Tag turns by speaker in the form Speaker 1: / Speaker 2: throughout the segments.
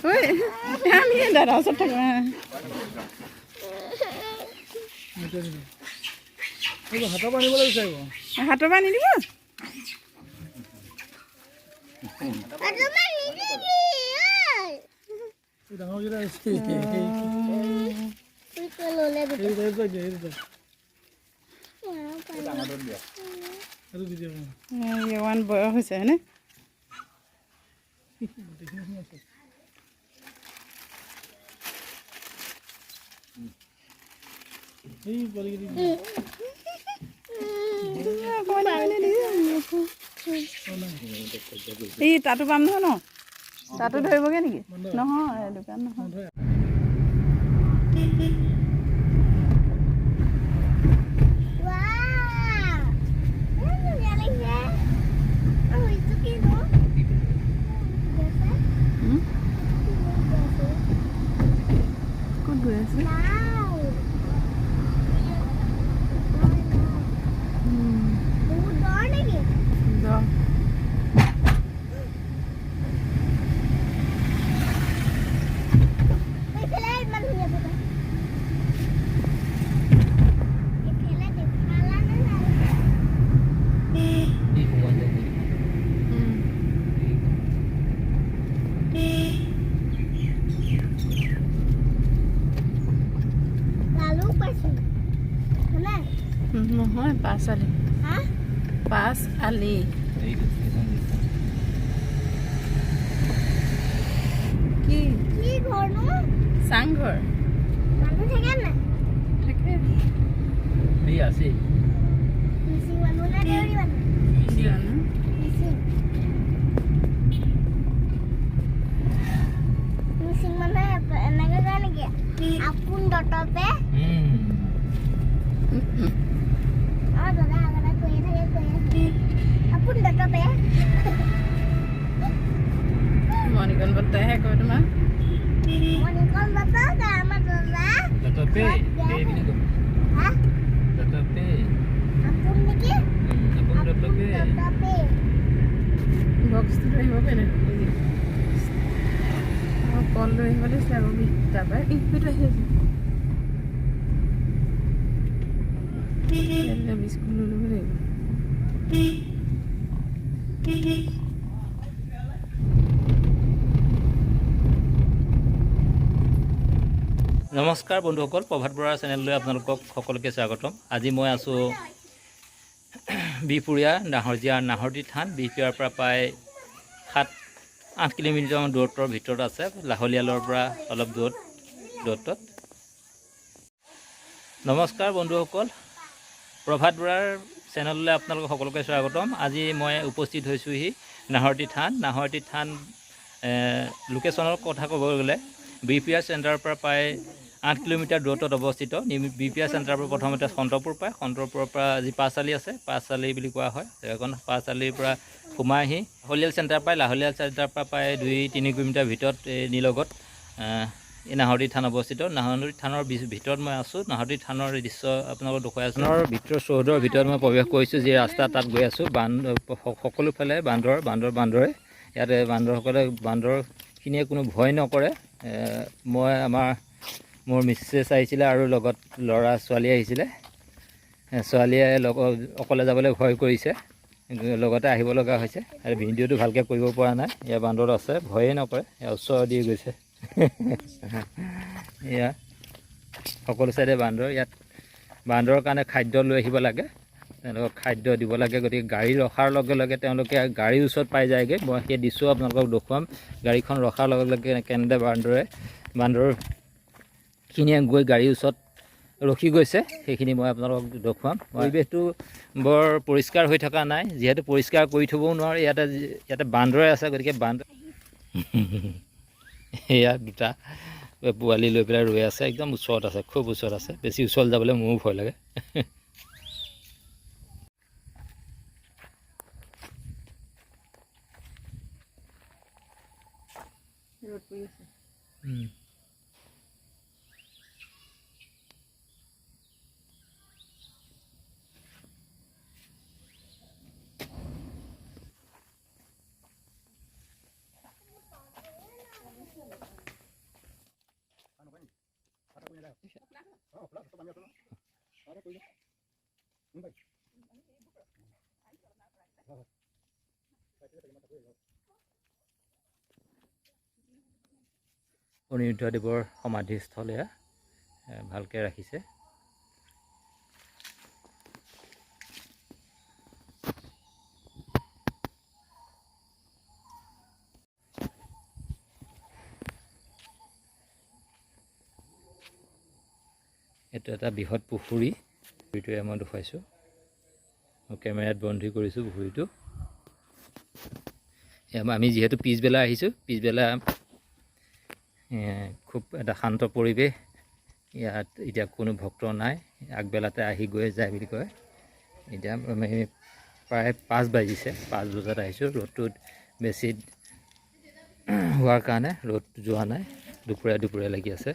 Speaker 1: ঐ, আমি দাদা ওচৰত থাকোঁ।
Speaker 2: হাতৰ পৰা আনিবলৈ বিচাৰিব।
Speaker 1: হাতৰ পৰা আনি দিব।
Speaker 2: ডাঙৰকেইটা আছে।
Speaker 1: ইমান বয়স হৈছে হয়নে? এই তাতো পাম নহয় ন? তাতো ধৰিবগৈ নেকি? নহয়, দোকান নহয়। ক'ত গৈ আছে? নহয়, পাঁচআলি। পাঁচআলি কি চাংঘৰ থাকে।
Speaker 3: আপোন দটপে
Speaker 1: মণিকণ বৰ্তাইহে কয় তোমাক। বক্সটো লৈ আহিব পাৰিলে, কল লৈ আহিব দিছিলে আকৌ তাৰপৰা সেইটো আহি আছে। বিস্কুট লৈ ল'ব লাগিব।
Speaker 4: নমস্কাৰ বন্ধুসকল, প্ৰভাত বৰাৰ চেনেললৈ আপোনালোকক সকলোকে স্বাগতম। আজি মই আছোঁ বিহপুৰীয়া নাহৰজীয়া নাহৰটি থান। বিহপুৰীয়াৰ পৰা প্ৰায় 7-8 কিলোমিটাৰমান দূৰত্বৰ ভিতৰত আছে, লাহলিয়ালৰ পৰা অলপ দূৰত্বত। নমস্কাৰ বন্ধুসকল, প্ৰভাত বৰাৰ চেনেললৈ আপোনালোকক সকলোকে স্বাগতম। আজি মই উপস্থিত হৈছোঁহি নাহৰটি থান। নাহৰটি থান লোকেশ্যনৰ কথা ক'ব গ'লে বিহপুৰীয়া চেণ্টাৰৰ পৰা প্ৰায় 8 কিলোমিটাৰ দূৰত্বত অৱস্থিত। বিহপুৰীয়া চেণ্টাৰৰ পৰা প্ৰথমতে সন্তপুৰ পায়, সন্তপুৰৰ পৰা যি পাঁচআলি আছে, পাঁচআলি বুলি কোৱা হয় জেগাখন, পাঁচআলিৰ পৰা সোমাই আহি লাহলিয়াল চেণ্টাৰ পায়। লাহলিয়াল চেণ্টাৰৰ পৰা প্ৰায় 2-3 কিলোমিটাৰ ভিতৰত এই নিলগত এই নাহৰটি থান অৱস্থিত। নাহৰটি থানৰ ভিতৰত মই আছোঁ। নাহৰটি থানৰ দৃশ্য আপোনালোকক দেখুৱাই আছোঁ। থানৰ ভিতৰৰ চৌহদৰ ভিতৰত মই প্ৰৱেশ কৰিছোঁ, যি ৰাস্তা তাত গৈ আছোঁ। সকলোফালে বান্দৰ বান্দৰ বান্দৰে। ইয়াতে বান্দৰসকলে বান্দৰখিনিয়ে কোনো ভয় নকৰে। মই মোৰ মিছেছ আহিছিলে আৰু লগত ল'ৰা ছোৱালী আহিছিলে। ছোৱালীয়ে লগত অকলে যাবলৈ ভয় কৰিছে, লগতে আহিব লগা হৈছে। আৰু ভিডিঅ'টো ভালকৈ কৰিব পৰা নাই। ইয়াৰ বান্দৰ আছে, ভয়েই নকৰে, ইয়াৰ ওচৰ দি গৈছে। এয়া সকলো চাইডে বান্দৰ। ইয়াত বান্দৰৰ কাৰণে খাদ্য লৈ আহিব লাগে, তেওঁলোকক খাদ্য দিব লাগে। গতিকে গাড়ী ৰখাৰ লগে লগে তেওঁলোকে গাড়ীৰ ওচৰত পাই যায়গৈ। মই সেই দৃশ্য আপোনালোকক দেখুৱাম। গাড়ীখন ৰখাৰ লগে লগে কেনেদৰে বান্দৰখিনিয়ে গৈ গাড়ীৰ ওচৰত ৰখি গৈছে, সেইখিনি মই আপোনালোকক দেখুৱাম। পৰিৱেশটো বৰ পৰিষ্কাৰ হৈ থকা নাই, যিহেতু পৰিষ্কাৰ কৰি থ'বও নোৱাৰে। ইয়াতে বান্দৰে আছে, গতিকে বান্দৰ এয়া দুটা পোৱালি লৈ পেলাই ৰৈ আছে, একদম ওচৰত আছে, খুব ওচৰত আছে। বেছি ওচৰত যাবলৈ মোৰো ভয় লাগে। অনিৰুদ্ধদেৱৰ সমাধিস্থল এয়া, ভালকৈ ৰাখিছে। এইটো এটা বৃহৎ পুখুৰী, পুখুৰীটোৱে মই দেখুৱাইছোঁ, মই কেমেৰাত বন্দী কৰিছোঁ পুখুৰীটো। আমি যিহেতু পিছবেলা আহিছোঁ, পিছবেলা খুব এটা শান্ত পৰিৱেশ ইয়াত, এতিয়া কোনো ভক্ত নাই, আগবেলাতে আহি গৈ যায় বুলি কয়। এতিয়া আমি প্ৰায় 5 বাজিছে, 5 বজাত আহিছোঁ। ৰ'দটোত বেছি হোৱাৰ কাৰণে ৰ'দ যোৱা নাই, দুপৰীয়া দুপৰীয়া লাগি আছে।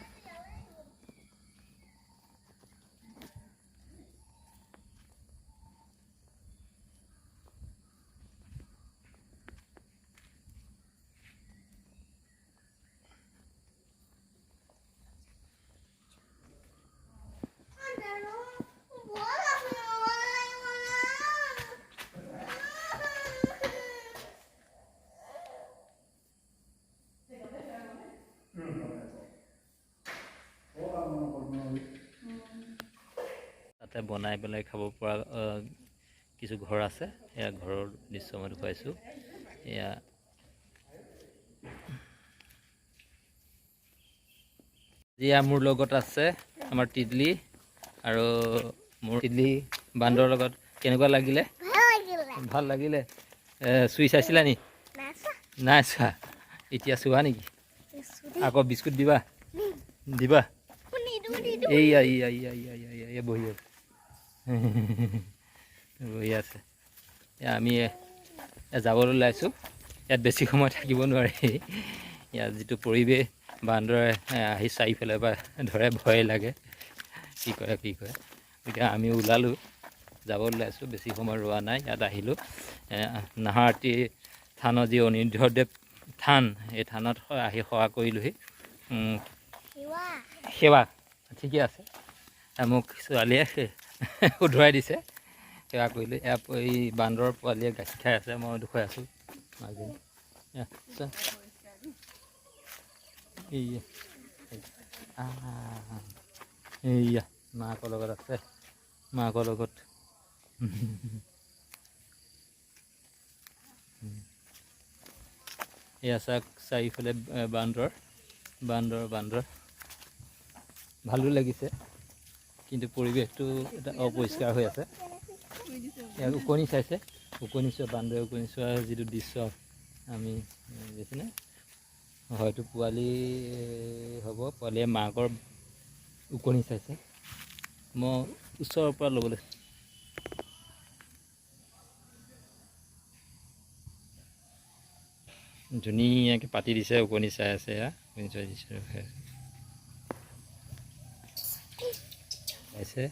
Speaker 4: তাতে বনাই পেলাই খাব পৰা কিছু ঘৰ আছে, এয়া ঘৰৰ দৃশ্য মই দেখুৱাইছোঁ। এয়া এয়া মোৰ লগত আছে আমাৰ তিতলি, আৰু মোৰ তিতলি বান্দৰৰ লগত কেনেকুৱা লাগিলে? ভাল লাগিলে। চুই চাইছিলা নি? নাই চোৱা। এতিয়া চোৱা নেকি? আকৌ বিস্কুট দিবা? দিবা? এইয়া এইয়া এইয়া এইয়া এইয়া বহি আছে, বহি আছে। আমি যাবলৈ ওলাইছোঁ, ইয়াত বেছি সময় থাকিব নোৱাৰি। ইয়াত যিটো পৰিৱেশ, বান্দৰে আহি চাৰিফালে পৰা ধৰে, ভয় লাগে, কি কৰে কি কৰে। গতিকে আমি ওলালোঁ, যাব ওলাইছোঁ, বেছি সময় ৰোৱা নাই। ইয়াত আহিলোঁ নাহৰআটি থানৰ যি অনিৰুদ্ধদেৱ থান, এই থানত আহি সেৱা কৰিলোঁহি। সেৱা ঠিকে আছে, মোক ছোৱালীয়ে শুধৰাই দিছে, সেৱা কৰিলোঁ। ইয়াত এই বান্দৰৰ পোৱালীয়ে গাখীৰ খাই আছে, মই দেখুৱাই আছোঁ। এইয়া মাকৰ লগত আছে, মাকৰ লগত। এয়া চাওক চাৰিওফালে বান্দৰ, বান্দৰ বান্দৰ। ভালো লাগিছে, কিন্তু পৰিৱেশটো এটা অপৰিষ্কাৰ হৈ আছে। ইয়াত ওকণি চাইছে, ওকণি চোৱা, বান্দৰে ওকণি চোৱা যিটো দৃশ্য আমি দেখিছেনে? হয়তো পোৱালি হ'ব, পোৱালীয়ে মাকৰ ওকণি চাইছে। মই ওচৰৰ পৰা ল'বলৈ ধুনীয়াকৈ পাতি দিছে, ওকণি চাই আছে। এয়া ওকণি চোৱা দৃশ্য চাইছে।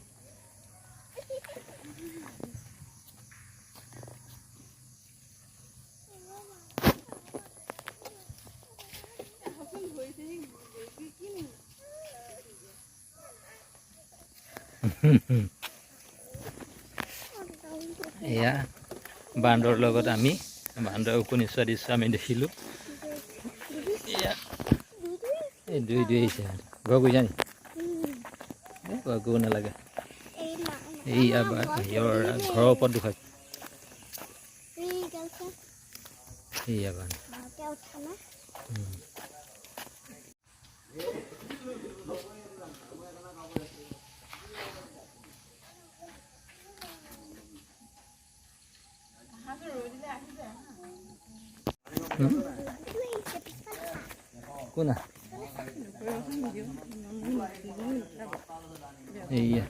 Speaker 4: এয়া বান্দৰৰ লগত আমি বান্দৰ ওকণি চোৱা দৃশ্য আমি দেখিলোঁ। এয়া এই দুই দুই আহিছে। ঘৰ গৈছা নি? গৈ নালাগে। এইয়া ঘৰৰ ওপৰত দেখুৱাইছে। এইয়া বান্দৰ। কোনা এইয়া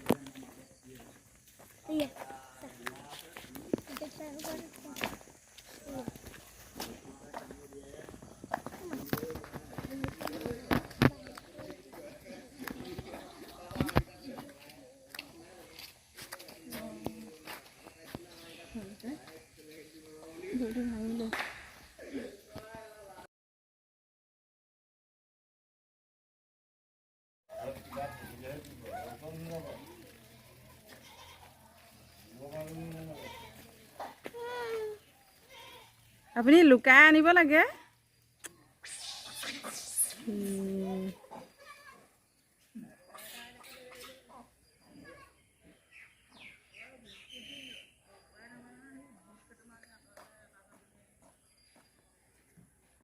Speaker 1: আপুনি লুকাই আনিব লাগে।